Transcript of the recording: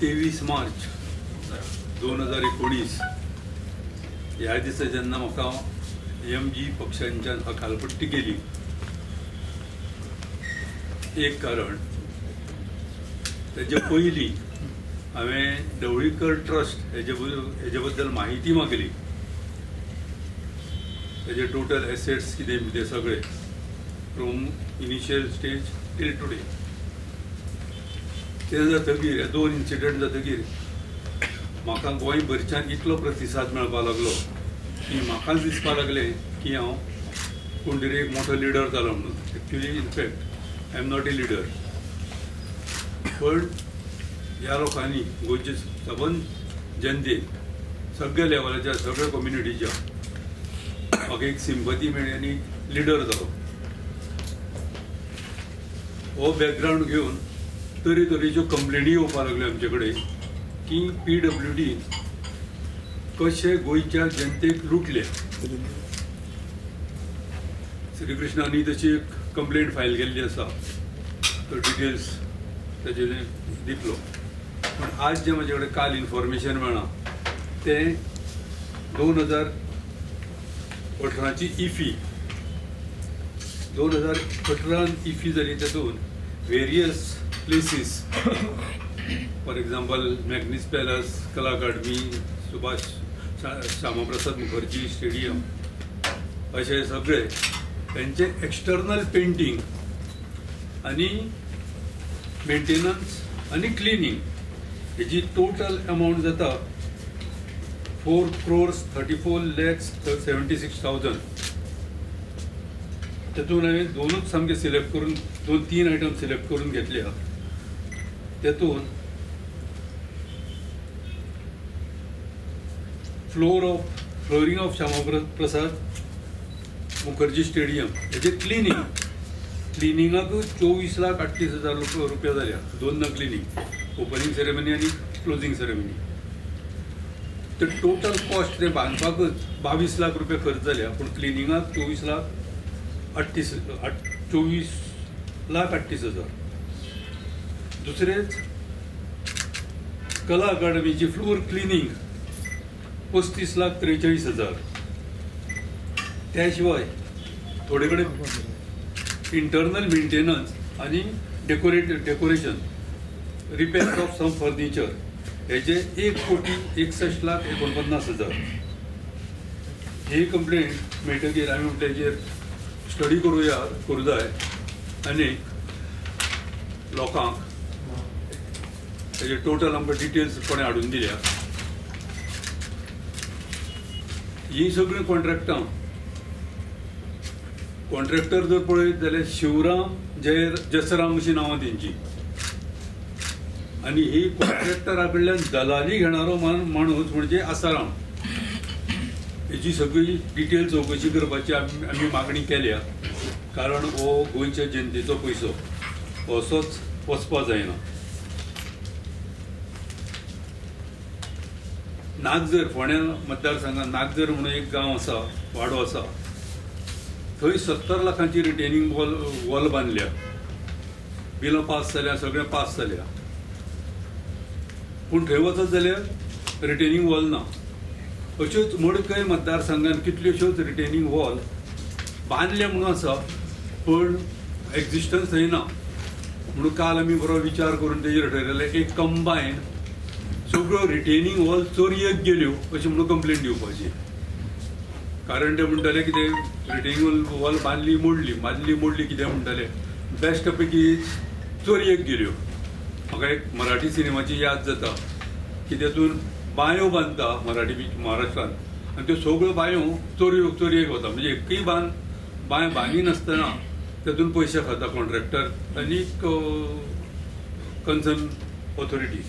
23 मार्च 2019 ह्या दिसा जेन्ना म्हाका एम जी पक्षांच्यान हकालपट्टी केली, एक कारण तेजे पयलीं हांवें ढवळीकर ट्रस्ट हेजे बद्दल म्हायती मागली. तेजे टोटल एसेट्स कितें ते सगळे from initial stage till today. तें जातकीर दोन इन्सिडंट जातकीर म्हाका गोंयभरच्यान इतलो प्रतिसाद मेळपाक लागलो की म्हाकाच दिसपाक लागलें की हांव कोण तरी एक मोठो लिडर जालो म्हणून. Actually in fact I am not a leader, पण ह्या लोकांनी गोंयचे सबंद जनतेन सगळ्या लेवलाच्या सगळ्या कम्युनिटीच्या म्हाका एक सिंपती मेळ्ळी आनी लिडर जालो. हो बॅकग्रावंड घेवन तरेतरेच्यो कंप्लेनी येवपाक लागल्यो आमचे कडेन की PWD कशे गोंयच्या जनतेक लुटले. श्रीकृष्णांनी तशी एक कंप्लेंट फायल केल्ली आसा, तो डिटेल्स ताजे दितलो. पूण आज जें म्हाजे कडेन काल इन्फॉर्मेशन मेळ्ळां तें 2018ची इफी, 2018 इफी जाली. तातूंत various places, for example Magnus palace, Kala academy, Subhash Shyamaprasad Mukherjee stadium, अशे सगळे तेंचे एक्सटर्नल पेंटींग आनी मेंटेनन्स आनी क्लिनींग हेजी टोटल अमावंट जाता 4,34,76,000. तातूंत हांवें दोनूच सामके सिलेक्ट करून 2-3 आयटम सिलेक्ट करून घेतल्या. तातूंत flooring of Shyamaprasad Mukherjee stadium हेजे क्लिनींग, क्लिनिंगाक 24,38,000 रुपया जाल्या. दोन क्लिनींग, ओपनिंग सेरेमनी आनी क्लोजींग सेरेमनी. तर टोटल कॉस्ट ते बांदपाकच 22 लाख रुपया खर्च जाल्या, पूण क्लिनिंगाक 24,38,000. दुसरेंच कला अकादमीची फ्लोर क्लिनींग 35,43,000. त्या शिवाय थोडे कडेन इंटरनल मेंटेनन्स आनी decoration, repair of some furniture हेजे 1,61,49,000. ही कंप्लेंट मेळटकीर आमी म्हणटा हेजेर स्टडी करूं जाय आनी लोकांक हेजे टोटल आमकां डिटेल्स कोणें हाडून दिल्या. ही सगळीं कॉन्ट्रॅक्टां, कॉन्ट्रॅक्टर जर पळयत जाल्यार शिवराम जय जसराम अशी नांवां तेंची, आनी ही कॉन्ट्रॅक्टरा कडल्यान दलाली घेणारो माणूस म्हणजे आसाराम. हेजी सगळी डिटेल चवकशी करपाची आमी मागणी केल्या, कारण हो गोंयच्या जनतेचो पयसो असोच वचपा जायना. नागझर, फोंड्या मतदारसंघात नागझर म्हणून एक गांव आसा, वाडो आसा, थंय 70 लाखांची रिटेनिंग वॉल बांदल्या. बिलां पास जाल्या, सगळें पास जाल्या, पूण थंय वचत जाल्यार रिटेनिंग वॉल ना. अश्योच मडकय मतदारसंघात कितल्योश्योच रिटेनिंग वॉल बांदल्या म्हणून आसा, पूण एक्झिस्टन्स थंय ना. म्हणून काल आमी बरो विचार करून तेजेर ठरयलें एक कंबायन सगळ्यो रिटेनिंग वॉल चोरयेक गेल्यो अशें म्हणून कंप्लेन दिवपाची. कारण ते म्हणटाले कितें रिटेनिंग वॉल बांदली मोडली, बांदली मोडली, कितें म्हणटाले बेस्ट पैकी चोरयेक गेल्यो. म्हाका एक मराठी सिनेमाची याद जाता की तेतून बांयो बांदता मराठी महाराष्ट्रान आनी त्यो सगळ्यो बांयो चोरयेक वता, म्हणजे एकूय बांय बांदी नासतना तेतून पयशे खाता कॉन्ट्रॅक्टर आनी कन्सर्न ऑथॉरिटी.